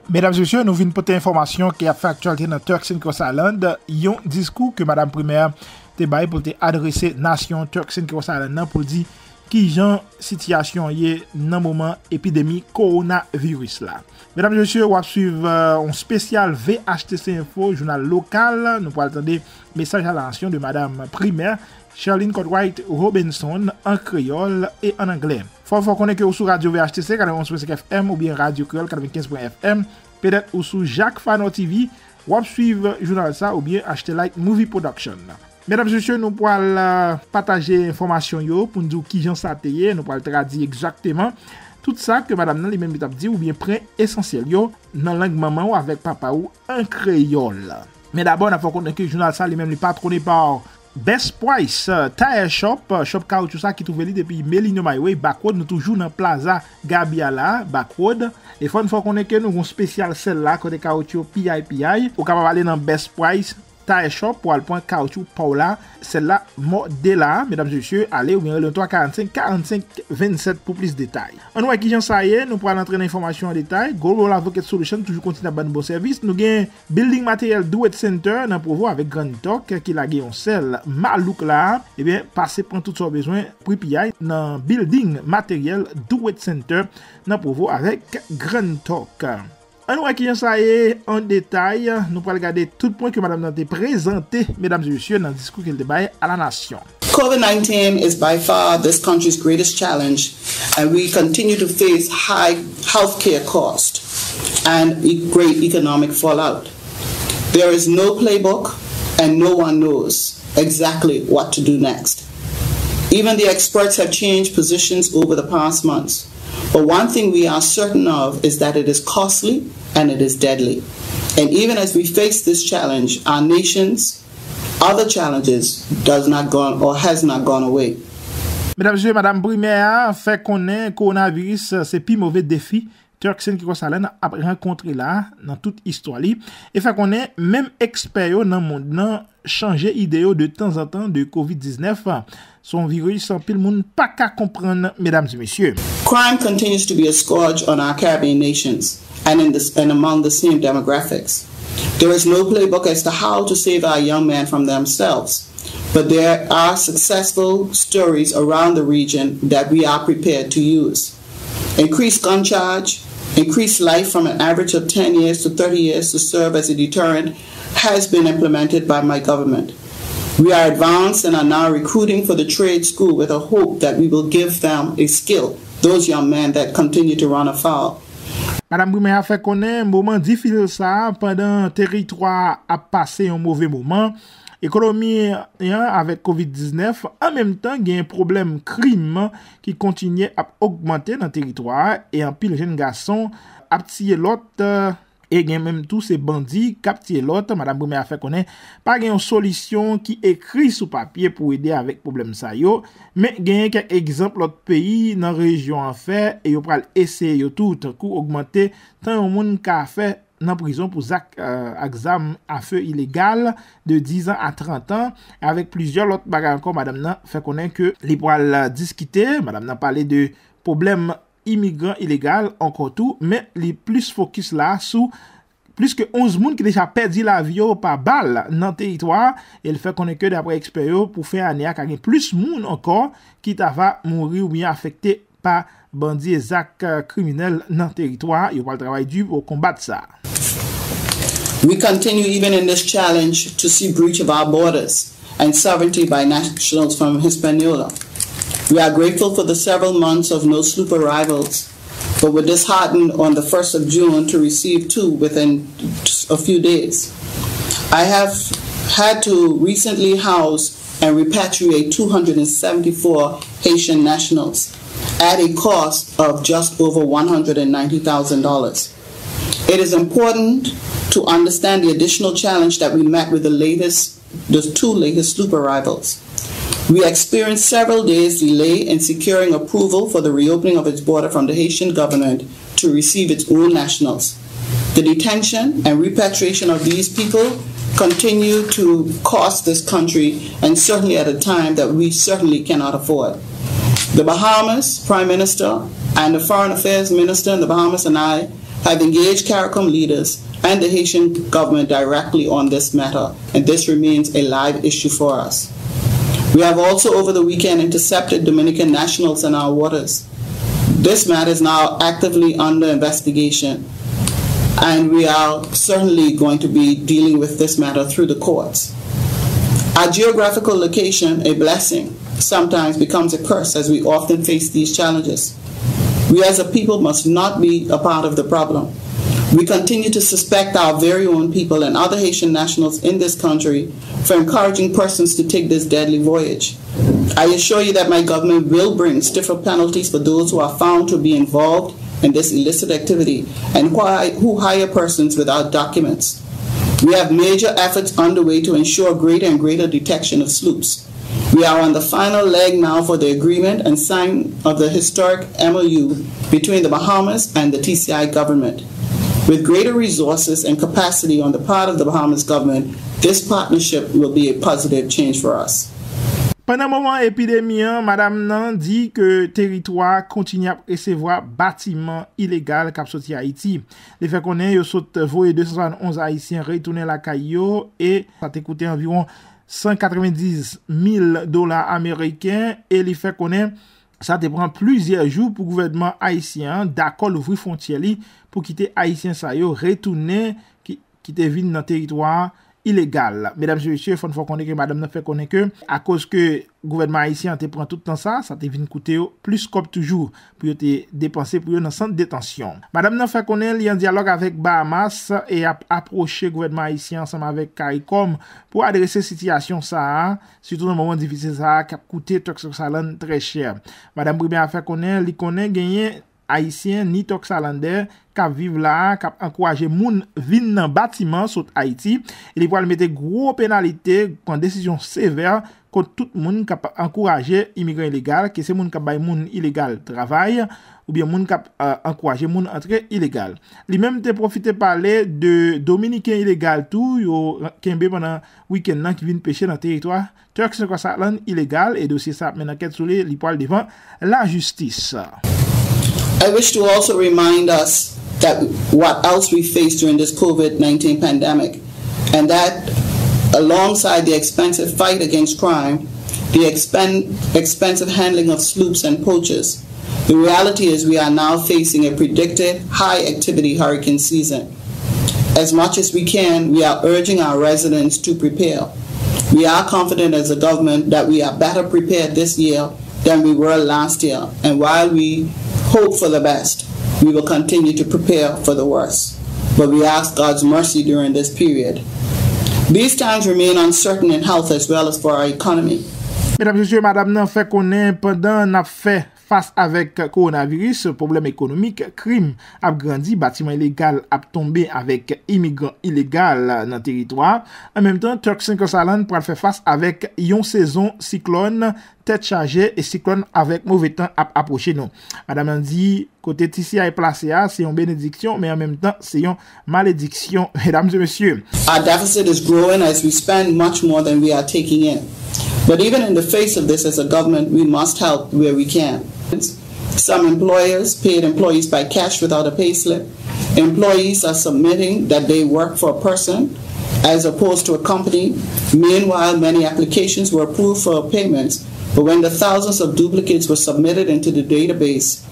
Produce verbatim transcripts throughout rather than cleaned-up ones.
Medam e mesye, nou vin pote enfòmasyon ki ap fè aktyalite nan Turks and Caicos Island, yon diskou ke Madanm Premè te bay pou l te adrese nasyon Turks and Caicos Island nan pou l di kijan sitiyasyon an ye nan moman epidemi kowonaviris la. Medam e mesye, w ap swiv yon spesyal V H T C Info, jounal lokal. Nou pral tande mesaj a la nasyon de Madanm Premè Sherlyn Cartwright Robinson an kreyòl e an anglè. Fò w fè konnen ke ou sou radyo V H T C katrevenn onz pwen senk F M oubyen Radyo Kreyòl katrevenkenz pwen F M, petèt ou sou Jak Fanò T V, w ap swiv jounal sa oubyen H T Light Movie Production. Medam e mesye, nou pral pataje enfòmasyon yo pou n di w kijan sa te ye, nou pral tradui egzakteman tout sa ke madanm nan li menm li t ap di oubyen pwen esansyèl yo nan lang manman w avèk papa w an kreyòl. Men dabò, n ap fè w konnen ke jounal sa li menm li patwone pa Best Price Tire Shop, shop kawotchou sa ki twouve li depi Millennium Highway, Back Road. Nou toujou nan Plaza Gaby a la, Back Road. E fò n fè w konnen ke nou gon spesyal sèl la kote kawotchou yo piyaye piyaye. Ou kapab ale nan Best Price Tire Shop pou al pran kawotchou pa w la, sèl la mòde la, medam e mesye, ale oubyen rele nou twa karannsenk karannsenk vennsèt pou plis detay. Ann wè kijan sa ye, nou pral antre nan enfòmasyon an detay. Global Advocate Solution toujou kontinye ap ban nou bon sèvis. Nou gen Building Material Do It Center nan Provo avèk Grand Talk ki lage yon sèl malouk la. Ebyen, pase pran tout sa w bezwen, pri piyay nan Building Material Do It Center nan Provo avèk Grand Talk. Ann wè kijan sa ye an detay. Nou pral gade tout pwen ke madanm nan te prezante, medam e mesye, nan diskou ke l te bay a la nasyon. COVID nineteen is by far this country's greatest challenge, and we continue to face high healthcare costs and e- great economic fallout. There is no playbook, and no one knows exactly what to do next. Even the experts have changed positions over the past months. But one thing we are certain of is that it is costly and it is deadly. And even as we face this challenge, our nation's other challenges does not gone or has not gone away. Medam e mesye, madanm Premè a fè konnen kowonaviris se pi move defi Turks and Caicos Island ap rankontre la nan tout istwa li, e fè konnen menm ekspè yo nan mond nan chanje ide yo de tanzantan de kovid diznèf. Se yon viris anpil moun pa ka konprann, medam e mesye. Crime continues to be a scourge on our Caribbean nations and in this and among the same demographics. There is no playbook as to how to save our young men from themselves, but there are successful stories around the region that we are prepared to use. Increased gun charge, increased life from an average of ten years to thirty years to serve as a deterrent has been implemented by my government. We are advanced and are now recruiting for the trade school with a hope that we will give them a skill, those young men that continue to run afoul. Madanm Premè a fè konnen moman difisil sa a pandan teritwa a ap pase yon move moman, ekonomi an avèk kovid diznèf, an menm tan gen pwoblèm krim ki kontinye ap ogmante nan teritwa a e anpil jèn gason ap tiye lòt, e gen menm tou se bandi k ap tiye lòt. Madanm Premè a fè konnen pa gen yon solisyon ki ekri sou papye pou ede avèk pwoblèm sa yo, men genyen kèk egzanp lòt peyi nan rejyon an fè e yo pral eseye yo tou, tankou ogmante tan yon moun ka fè nan prizon pou zak, euh, ak zam afe ilegal de diz an a trant an, avèk plizyè lòt bagay ankò. Madanm nan fè konnen ke li pral, euh, diskite. Madanm nan pale de pwoblèm imigran ilegal ankò tou, men li plis fokis la sou plis ke onz moun ki deja pèdi lavi yo pa bal nan teritwa a, e l fè konnen ke, daprè ekspè yo, pou fen ane a, ka gen plis moun ankò ki ta va mouri oubyen afekte pa bandi e zak, euh, kriminèl nan teritwa a. Yo pral travay di pou konbat sa. We continue, even in this challenge, to see breach of our borders and sovereignty by nationals from Hispaniola. We are grateful for the several months of no sloop arrivals, but were disheartened on the first of June to receive two within a few days. I have had to recently house and repatriate two hundred seventy-four Haitian nationals at a cost of just over one hundred ninety thousand dollars. It is important to understand the additional challenge that we met with the latest, the two latest sloop arrivals. We experienced several days delay in securing approval for the reopening of its border from the Haitian government to receive its own nationals. The detention and repatriation of these people continue to cost this country, and certainly at a time that we certainly cannot afford. The Bahamas Prime Minister and the Foreign Affairs Minister in the Bahamas and I have engaged CARICOM leaders and the Haitian government directly on this matter, and this remains a live issue for us. We have also, over the weekend, intercepted Dominican nationals in our waters. This matter is now actively under investigation, and we are certainly going to be dealing with this matter through the courts. Our geographical location, a blessing, sometimes becomes a curse as we often face these challenges. We as a people must not be a part of the problem. We continue to suspect our very own people and other Haitian nationals in this country for encouraging persons to take this deadly voyage. I assure you that my government will bring stiffer penalties for those who are found to be involved in this illicit activity and who hi- who hire persons without documents. We have major efforts underway to ensure greater and greater detection of sloops. We are on the final leg now for the agreement and sign of the historic M O U between the Bahamas and the T C I government. With greater resources and capacity on the part of the Bahamas government, this partnership will be a positive change for us. Pandan moman epidemi an, madanm nan di ke teritwa a kontinye ap resevwa batiman ilegal k ap soti Ayiti. Li fè konnen yo sot voye de san swasann onz Ayisyen retounen lakay yo e sa te koute anviwon san katrevendiz mil dola ameriken e li fè konnen sa te pran plizyè jou pou gouvènman ayisyen an dakò louvri fwontyè li pou kite Ayisyen sa yo retounen ki, ki te vin nan teritwa a ilegal. Medam e mesye, fò n fè w konnen ke madanm nan fè konnen ke akoz ke gouvènman ayisyen an te pran tout tan sa, sa te vin koute yo plis kòb toujou pou yo te depanse pou yo nan sant detansyon. Madanm nan fè konnen li an dyalòg avèk Bahamas e ap apwoche gouvènman ayisyen ansanm avèk CARICOM pou adrese sitiyasyon sa a, sitou nan moman difisil sa a k ap koute Turks and Caicos Islands trè chè. Madanm Primè a fè konnen li konnen genyen Ayisyen ni Turks Islanders k ap viv la a k ap ankouraje moun vin nan batiman sot Ayiti e li pral mete gwo penalite, pran desizyon sevè kont tout moun k ap ankouraje imigran ilegal, ke se moun k ap bay moun ilegal travay oubyen moun k ap ankouraje moun antre ilegal. Li menm te pwofite pale de Dominiken ilegal tou yo kenbe pandan wikenn nan ki vin peche nan teritwa Turks and Caicos Islands ilegal e dosye sa ap mennen ankèt sou li, li pral devan lajistis. I wish to also remind us that what else we faced during this COVID nineteen pandemic, and that alongside the expensive fight against crime, the expen- expensive handling of sloops and poachers, the reality is we are now facing a predicted high activity hurricane season. As much as we can, we are urging our residents to prepare. We are confident as a government that we are better prepared this year than we were last year, and while we hope for the best, we will continue to prepare for the worst. But we ask God's mercy during this period. These times remain uncertain in health as well as for our economy. Medam, mesye, madanm nan fè konnen pandan n ap fè fas avèk kowonaviris, pwoblèm ekonomik, krim ap grandi, batiman ilegal ap tonbe avèk imigran ilegal nan teritwa. An menm tan, Turks and Caicos Islands pral fè fas avèk yon sezon siklòn tèt chaje e siklòn avèk move tan ap apwoche nou. Madanm nan di kote T C I plase a se yon benediksyon, men an menm tan se yon malediksyon, medam e mesye. Our deficit is growing as we spend much more than we are taking in. But even in the face of this, as a government, we must help where we can. Some employers paid employees by cash without a payslip. Employees are submitting that they work for a person as opposed to a company. Meanwhile, many applications were approved for payments, but when the thousands of duplicates were submitted into the database,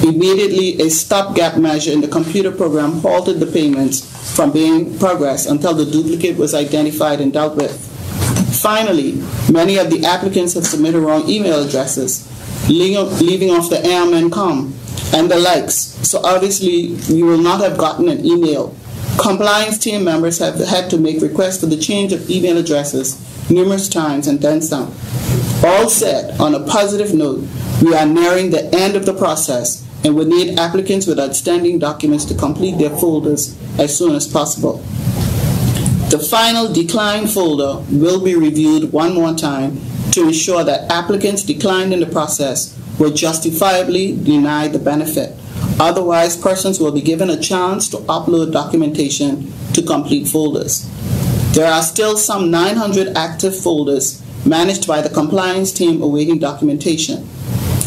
immediately a stopgap measure in the computer program halted the payments from being progressed until the duplicate was identified and dealt with. Finally, many of the applicants have submitted wrong email addresses, leaving off the M and com and the likes. So obviously, you will not have gotten an email. Compliance team members have had to make requests for the change of email addresses numerous times and then some. All said, on a positive note, we are nearing the end of the process and would need applicants with outstanding documents to complete their folders as soon as possible. The final decline folder will be reviewed one more time to ensure that applicants declined in the process were justifiably denied the benefit. Otherwise, persons will be given a chance to upload documentation to complete folders. There are still some nine hundred active folders managed by the compliance team awaiting documentation.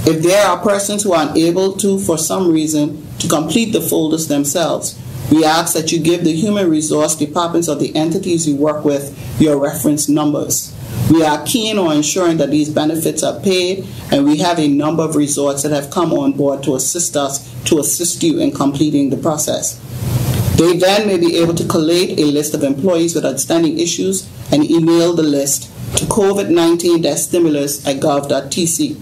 If there are persons who are unable to, for some reason, to complete the folders themselves, we ask that you give the human resource departments of the entities you work with your reference numbers. We are keen on ensuring that these benefits are paid, and we have a number of resorts that have come on board to assist us, to assist you in completing the process. They then may be able to collate a list of employees with outstanding issues and email the list to covid nineteen stimulus at gov dot t c.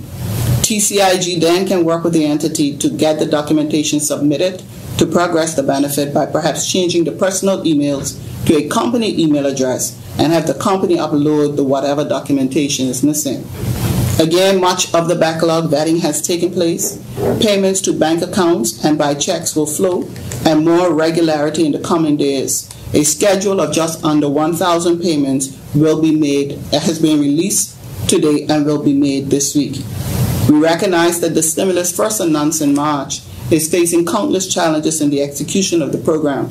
T C I G then can work with the entity to get the documentation submitted to progress the benefit by perhaps changing the personal emails to a company email address and have the company upload the whatever documentation is missing. Again, much of the backlog vetting has taken place. Payments to bank accounts and by checks will flow, and more regularity in the coming days. A schedule of just under one thousand payments will be made, has been released today and will be made this week. We recognize that the stimulus first announced in March is facing countless challenges in the execution of the program.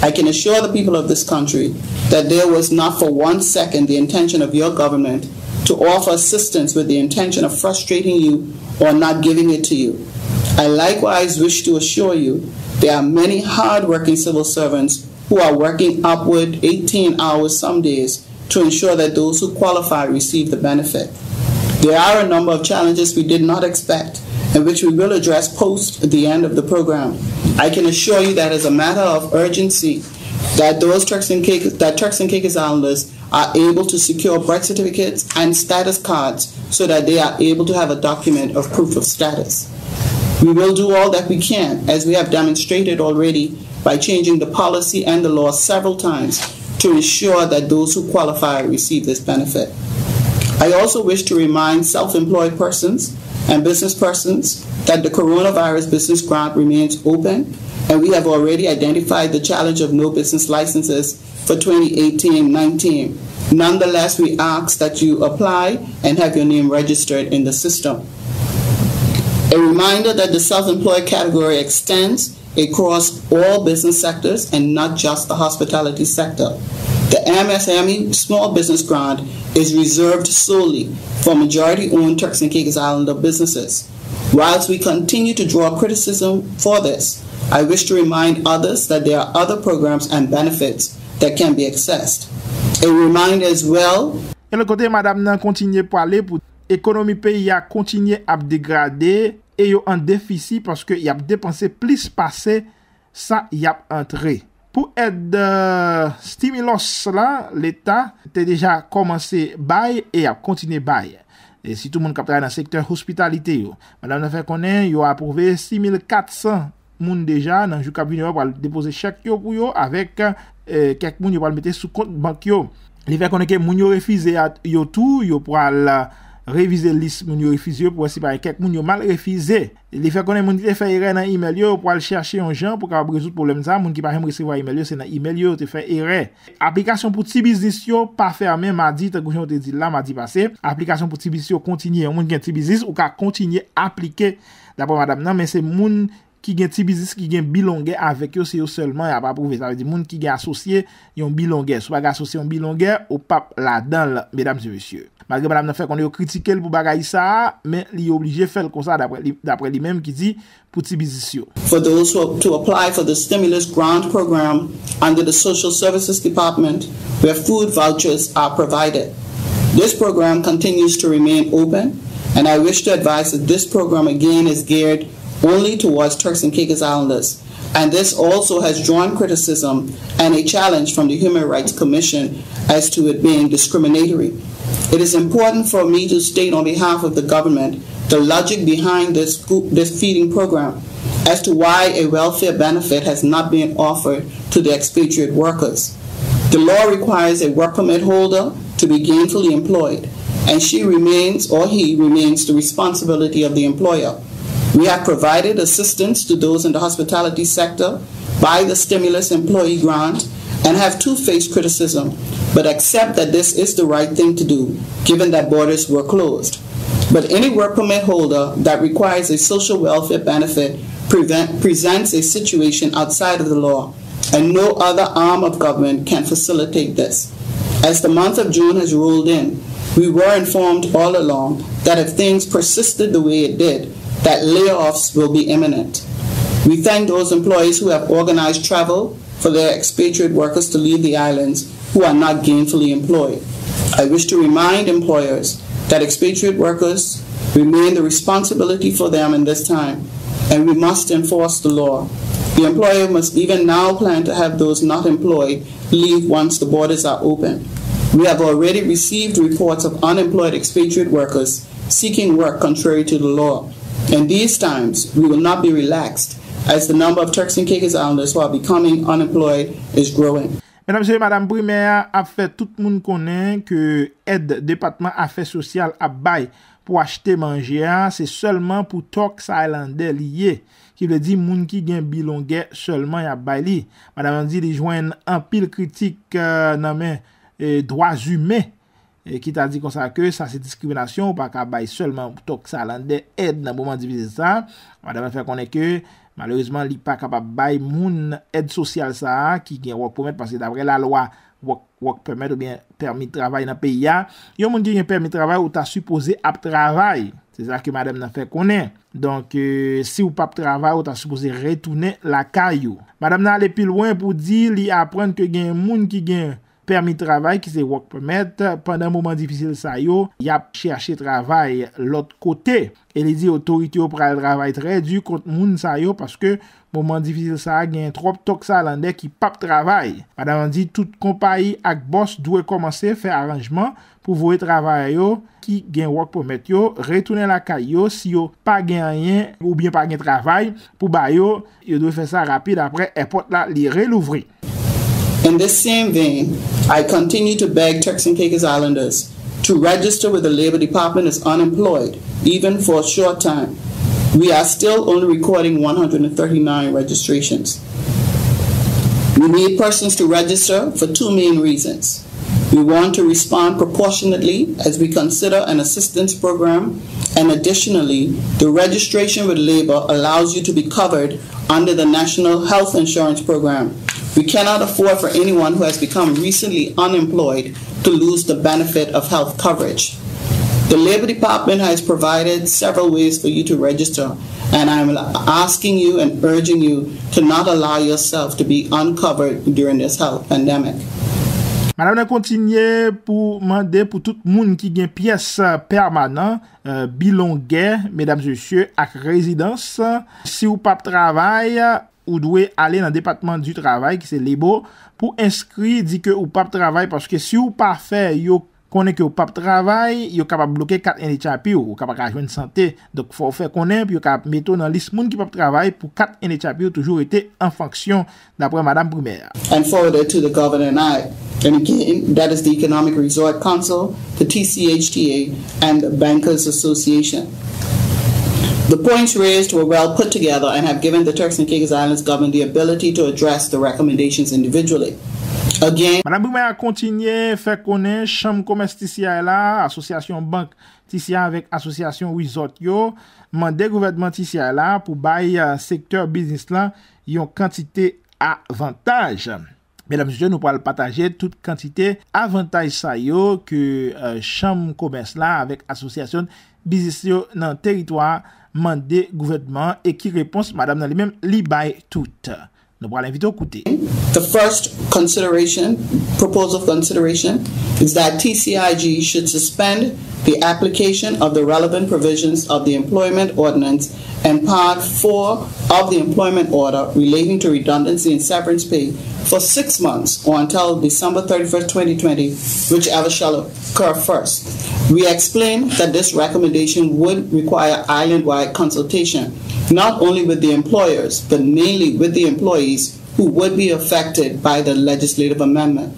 I can assure the people of this country that there was not for one second the intention of your government to offer assistance with the intention of frustrating you or not giving it to you. I likewise wish to assure you there are many hard-working civil servants who are working upward eighteen hours some days to ensure that those who qualify receive the benefit. There are a number of challenges we did not expect and which we will address post the end of the program. I can assure you that as a matter of urgency, that those Turks and Caicos, that Turks and Caicos Islanders are able to secure birth certificates and status cards so that they are able to have a document of proof of status. We will do all that we can, as we have demonstrated already, by changing the policy and the law several times to ensure that those who qualify receive this benefit. I also wish to remind self employed persons and business persons that the coronavirus business grant remains open, and we have already identified the challenge of no business licenses for twenty eighteen nineteen. Nonetheless, we ask that you apply and have your name registered in the system. A reminder that the self employed category extends across all business sectors and not just the hospitality sector. The M S M E Small Business Grant is reserved solely for majority owned Turks and Caicos Islander businesses. Whilst we continue to draw criticism for this, I wish to remind others that there are other programs and benefits that can be accessed. A reminder as well. E lòt kote, madanm nan kontinye pale pou ekonomi peyi a kontinye ap degrade e yo an defisi paske y ap depanse plis pase sa y ap antre. Pou èd stimulus la, Leta te deja kòmanse bay e y ap kontinye bay. E sitou moun k ap travay nan sektè hospitality yo. Madanm nan fè konnen yo apwouve sis mil kat san moun deja nan jou k ap vini yo pral depoze chèk yo pou yo avèk kèk moun yo pral mete sou kont bank yo. Li fè konnen ke moun yo refize yo tou, yo pral revize lis moun yo refize yo pou wè si pa gen kèk moun yo mal refize. Li fè konnen moun ki te fè erè nan imèl yo, yo pral chèche yon jan pou kapab rezoud pwoblèm sa. Moun ki pa janm resevwa imèl yo, se nan imèl yo yo te fè erè. Aplikasyon pou ti biznis yo pa fèmen madi, tankou jan yo te di l la madi pase. Aplikasyon pou ti biznis yo kontinye. Yon moun gen ti biznis, ou ka kontinye aplike, daprè madanm nan, men se moun ki gen ti biznis ki gen bilongè avèk yo, se yo sèlman y ap apwouve. Sa vle di moun ki gen asosye yon bilongè. Si w pa gen asosye yon bilongè, ou p ap ladan l, medam e mesye. Malgre madanm nan fè konnen yo kritike l pou bagay sa a, men li oblije fè l konsa, daprè li, daprè li menm ki di pou ti biznis yo. For those who to apply for the stimulus grant program under the Social Services Department, where food vouchers are provided. This program continues to remain open, and I wish to advise that this program again is geared only towards Turks and Caicos Islanders, and this also has drawn criticism and a challenge from the Human Rights Commission as to it being discriminatory. It is important for me to state on behalf of the government the logic behind this, this feeding program as to why a welfare benefit has not been offered to the expatriate workers. The law requires a work permit holder to be gainfully employed, and she remains or he remains the responsibility of the employer. We have provided assistance to those in the hospitality sector by the stimulus employee grant and have too faced criticism, but accept that this is the right thing to do given that borders were closed. But any work permit holder that requires a social welfare benefit prevent, presents a situation outside of the law, and no other arm of government can facilitate this. As the month of June has rolled in, We were informed all along that if things persisted the way it did, that layoffs will be imminent. We thank those employees who have organized travel for their expatriate workers to leave the islands who are not gainfully employed. I wish to remind employers that expatriate workers remain the responsibility for them in this time, and we must enforce the law. The employer must even now plan to have those not employed leave once the borders are open. We have already received reports of unemployed expatriate workers seeking work contrary to the law. In these times, we will not be relaxed as the number of Turks and Caicos Islanders who are becoming unemployed is growing. Medam, mesye, madanm Primè a ap fè tout moun konnen ke èd Depatman Afè Sosyal ap bay pou achte manje a, se sèlman pou Turks Islandè li ye, ki vle di moun ki gen bilongè sèlman y ap bay li. Madanm nan di li jwenn anpil kritik nan men dwa imen, ki ta di konsa ke sa se diskriminasyon, ou pa ka bay sèlman Turks Islandè èd nan moman difisil sa. Madanm nan fè konnen ke malerezman li pa kapab bay moun èd sosyal sa a ki gen work permit, paske daprè lalwa work, work permit oubyen pèmi travay nan peyi a, yon moun ki gen pèmi travay ou ta sipoze ap travay. Se sa ke madanm nan fè konnen. Donk, si w p ap travay, ou ta sipoze retounen lakay ou. Madanm nan ale pi lwen pou di li aprann ke gen moun ki gen pèmi travay ki se work permit pandan moman difisil sa yo, y ap chèche travay lòt kote. E li di otorite yo pral travay trè di kont moun sa yo paske moman difisil sa a gen twòp Turks Islandè ki p ap travay. Madanm nan di tout konpayi ak bòs dwe kòmanse fè aranjman pou voye travayè yo ki gen work permit yo retounen lakay yo si yo pa gen anyen oubyen pa gen travay pou ba yo. Yo dwe fè sa rapid apre èpòt la li relouvri. In this same vein, I continue to beg Turks and Caicos Islanders to register with the Labor Department as unemployed, even for a short time. We are still only recording one hundred thirty-nine registrations. We need persons to register for two main reasons. We want to respond proportionately as we consider an assistance program, and additionally, the registration with labor allows you to be covered under the National Health Insurance Program. We cannot afford for anyone who has become recently unemployed to lose the benefit of health coverage. The Labor Department has provided several ways for you to register, and I'm asking you and urging you to not allow yourself to be uncovered during this health pandemic. Madanm nan kontinye pou mande pou tout moun ki gen pyès pèmanan, bilongè, medam, mesye, ak rezidans, si w p ap travay, ou dwe ale nan Depatman di Travay, ki se Labor, pou enskri, di ke ou p ap travay, paske si w pa fè yo konnen ke w p ap travay, yo kapab bloke kat N H I P w, ou kapab ka jwenn sante. Donk, fò w fè konnen pou yo ka mete w nan lis moun ki p ap travay pou kat N H I P w toujou rete an fonksyon, daprè madanm Primè a. And forwarded to the governor and I. And again, that is the Economic Resort Council, the T C H T A, and the Bankers Association. The points raised were well put together and have given the Turks and Caicos Islands government the ability to address the recommendations individually. Again, Madanm Primè a kontinye fè konnen Chanm Komès T C I la, Asosyasyon Bank T C I avèk Asosyasyon Resort yo mande gouvènman T C I la pou bay sektè biznis lan yon kantite avantaj. Medam, mesye, nou pral pataje tout kantite avantaj sa yo ke Chanm Komès la avèk asosyasyon biznis yo nan teritwa a mande gouvènman an e ki repons madanm nan li menm li bay tout. Nou pral envite w koute. The first consideration, proposal for consideration, is that T C I G should suspend the application of the relevant provisions of the Employment Ordinance and Part four of the Employment Order relating to redundancy and severance pay for six months or until December thirty-first, twenty twenty, whichever shall occur first. We explain that this recommendation would require island-wide consultation, not only with the employers, but mainly with the employees who would be affected by the legislative amendment.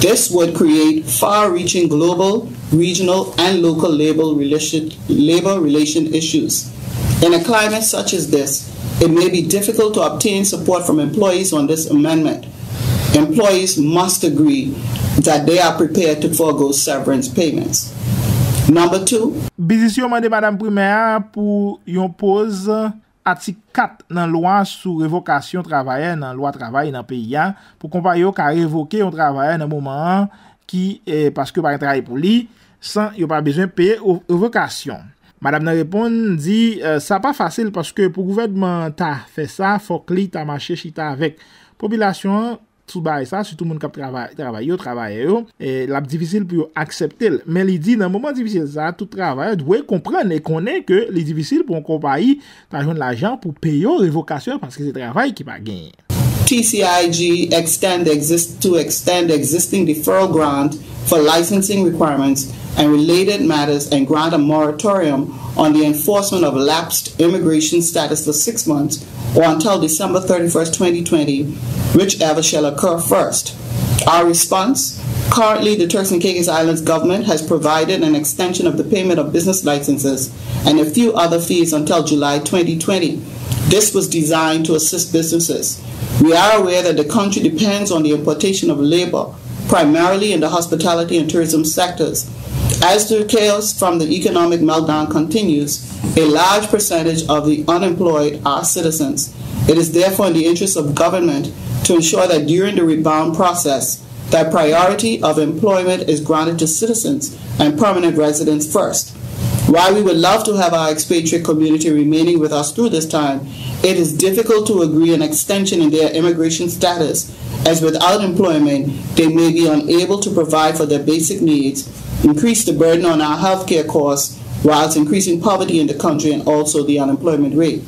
This would create far-reaching global, regional, and local labor relation, labor relation issues. In a climate such as this, it may be difficult to obtain support from employees on this amendment. Employees must agree that they are prepared to forego severance payments. Number two, Biznis yo mande madanm Primè a pou yon poz atik kat nan lwa sou revokasyon travayè nan lwa travay nan peyi a, pou konpayi yo ka revoke yon travayè nan moman an ki, eh, paske yo pa gen travay pou li, san yo pa bezwen peye revokasyon. Madanm nan reponn di, sa pa fasil paske pou gouvènman an ta fè sa, fòk li ta mache chita avèk popilasyon an sou bagay sa, sitou moun k ap travay yo, travayè yo, l ap difisil pou yo aksepte l. Men li di nan moman difisil sa, tout travayè dwe konprann e konnen ke li difisil pou yon konpayi ta jwenn lajan pou peye yo revokasyon paske se travay ki pa genyen. T C I G extend exist to extend existing deferral grant for licensing requirements and related matters and grant a moratorium on the enforcement of lapsed immigration status for six months or until December thirty-first, twenty twenty, whichever shall occur first. Our response? Currently, the Turks and Caicos Islands government has provided an extension of the payment of business licenses and a few other fees until July twenty twenty. This was designed to assist businesses. We are aware that the country depends on the importation of labor, primarily in the hospitality and tourism sectors. As the chaos from the economic meltdown continues, a large percentage of the unemployed are citizens. It is therefore in the interest of government to ensure that during the rebound process, that priority of employment is granted to citizens and permanent residents first. While we would love to have our expatriate community remaining with us through this time, it is difficult to agree an extension in their immigration status, as without employment, they may be unable to provide for their basic needs, increase the burden on our healthcare costs, whilst increasing poverty in the country and also the unemployment rate.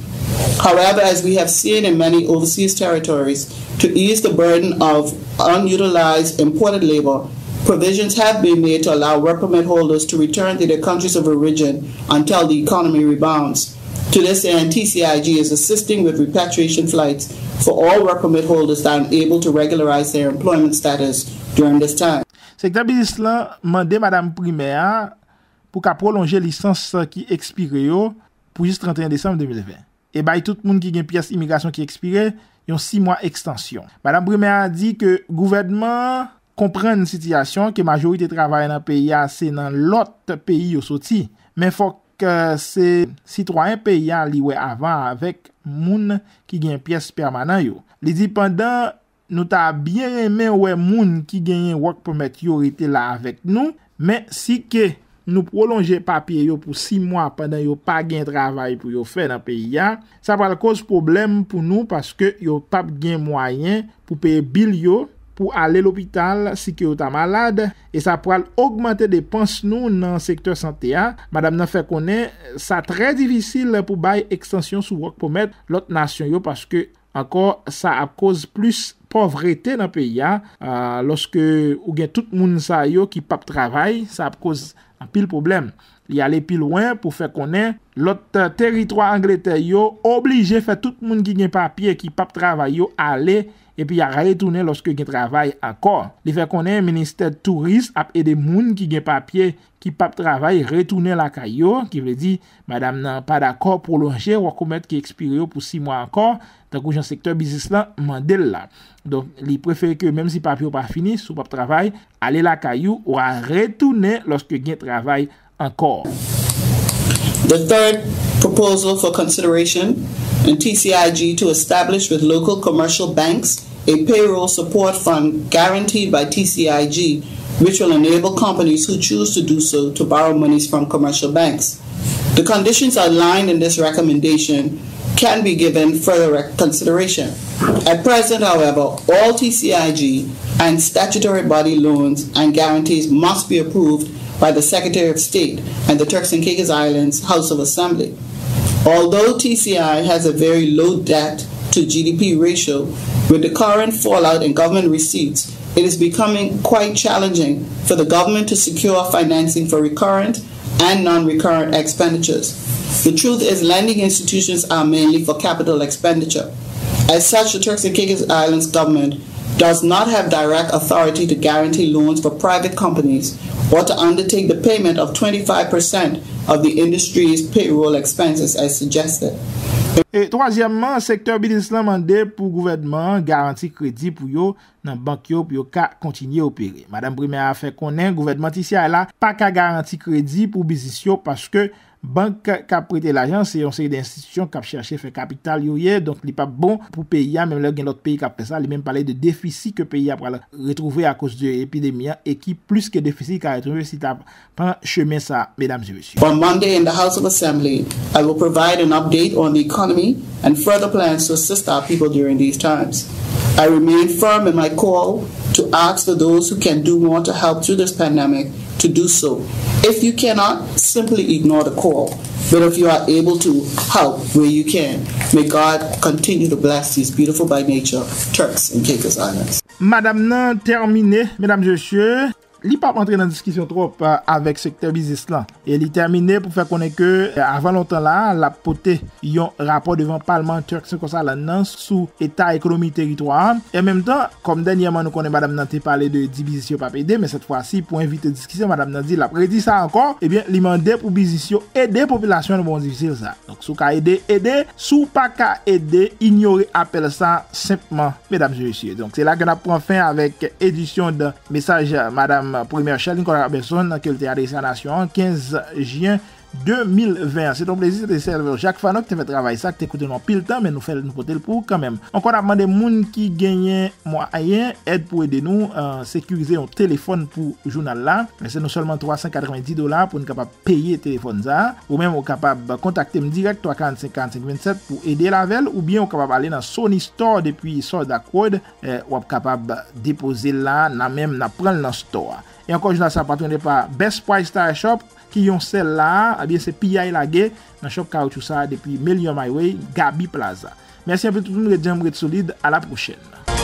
However, as we have seen in many overseas territories, to ease the burden of unutilized imported labor, provisions have been made to allow work permit holders to return to their countries of origin until the economy rebounds. To this end, T C I G is assisting with repatriation flights for all work permit holders that are unable to regularize their employment status during this time. Sektè biznis lan mande madanm Primè a pou ka pwolonje lisans ki ekspire yo pou jis trannteyen desanm de mil ven e bay tout moun ki gen pyès imigrasyon ki ekspire yon sis mwa ekstansyon. Madanm Primè a di ke gouvènman an konprann sitiyasyon ke majorite travayè nan peyi a se nan lòt peyi yo soti, men fòk se sitwayen peyi a li wè avan avèk moun ki gen pyès pèmanan yo. Li di pandan nou ta byen renmen wè moun ki genyen work permit yo rete la avèk nou, men si ke nou pwolonje papye yo pou sis mwa pandan yo pa gen travay pou yo fè nan peyi a, sa pral koz pwoblèm pou nou paske yo p ap gen mwayen pou peye bil yo, pou ale lopital si ke yo ta malad, e sa pral ogmante depans nou nan sektè sante a. Madanm nan fè konnen sa trè difisil pou bay ekstansyon sou work permit lòt nasyon yo paske ankò sa ap koz plis pòvrete nan peyi a. Lòske ou gen tout moun sa yo ki p ap travay, sa ap koz anpil pwoblèm. Li ale pi lwen pou fè konnen lòt teritwa Angletè yo oblije fè tout moun ki gen papye ki p ap travay yo ale epi y a retounen lòske gen travay ankò. Li fè konnen ministè touris ap ede moun ki gen papye ki p ap travay retounen lakay yo, ki vle di madanm nan pa dakò pwolonje wòk omèt ki ekspire yo pou sis mwa ankò, tankou jan sektè biznis lan mande l la. Donk, li prefere ke menm si papye w pa fini, si w p ap travay, ale lakay ou, w a retounen lòske gen travay ankò. The third proposal for consideration in T C I G to establish with local commercial banks a payroll support fund guaranteed by T C I G, which will enable companies who choose to do so to borrow monies from commercial banks. The conditions outlined in this recommendation can be given further consideration. At present, however, all T C I G and statutory body loans and guarantees must be approved by the Secretary of State and the Turks and Caicos Islands House of Assembly. Although T C I has a very low debt to G D P ratio, with the current fallout in government receipts, it is becoming quite challenging for the government to secure financing for recurrent and non-recurrent expenditures. The truth is, lending institutions are mainly for capital expenditure. As such, the Turks and Caicos Islands government does not have direct authority to guarantee loans for private companies or to undertake the payment of twenty-five percent of the industry's payroll expenses as suggested. E twazyèmman, sektè biznis lan mande pou gouvènman an garanti kredi pou yo nan bank yo pou yo ka kontinye opere. Madanm Primè a fè konnen gouvènman T C I la pa ka garanti kredi pou biznis yo paske Bank k ap prete lajan, se yon seri de enstitisyon k ap chèche fè kapital yo ye, donk li p ap bon pou peyi a, menm lè gen lòt peyi k ap fè sa, li menm pale de defisi ke peyi a pral retwouve akoz de epidemi an, e ki plis ke defisi ka retwouve si ta pran chemen sa, medam e mesye. On Monday in the House of Assembly, I will provide an update on the economy and further plans to assist our people during these times. I remain firm in my call to ask for those who can do more to help through this pandemic to do so. If you cannot, simply ignore the call. But if you are able to, help where you can. May God continue to bless these beautiful by nature Turks and Caicos Islands. Madanm nan tèmine, medam e mesye, li p ap antre nan diskisyon twòp, eh, avèk sektè biznis lan. E li tèmine pou fè konnen ke, eh, avan lontan la, l ap pote yon rapò devan Palman Turks and Caicos Islands nan sou eta ekonomi teritwa a. E an menm tan, kòm dènyèman nou konnen madanm nan te pale de di biznis yo p ap ede, men sèt fwa si, pou envite diskisyon, madanm nan di l ap redi sa ankò, ebyen, li mande pou biznis yo ede popilasyon nan moman difisil sa. Donk, si w ka ede, ede. Si w pa ka ede, inyore apèl sa senpman, medam e mesye. Donk, se la ke n ap pran fen avèk edisyon de mesaj madanm Premyè Sherline Conrad Robinson ke l te adrese a nasyon an kenz jen de mil ven an. Se te yon plezi, se te sèvitè Jacques Fano ki te fè travay sa, ki te koute nou anpil tan, men nou fè l, nou pote l pou ou kanmenm. Ankò, n ap mande moun ki genyen mwayen èd pou ede nou, eh, sekirize yon telefòn pou jounal la. Men se nou sèlman twa san katrevendi dola pou n kapab peye telefòn sa a. Ou menm, ou kapab kontakte m dirèk, twa karannsenk karannsenk vennsèt, pou ede l avè l, oubyen ou kapab ale nan Sony Store depi South Dock Road, eh, w ap kapab depoze l la, nan menm, n ap pran l nan store a. E ankò, jounal sa patwone pa Best Price Tire Shop, ki yon sèl la, ebyen, se piyay lage nan shop kawotchou sa a depi Million Highway, Gaby Plaza. Mèsi anpil tout moun, ret djanm, ret solid, a la pwochèn.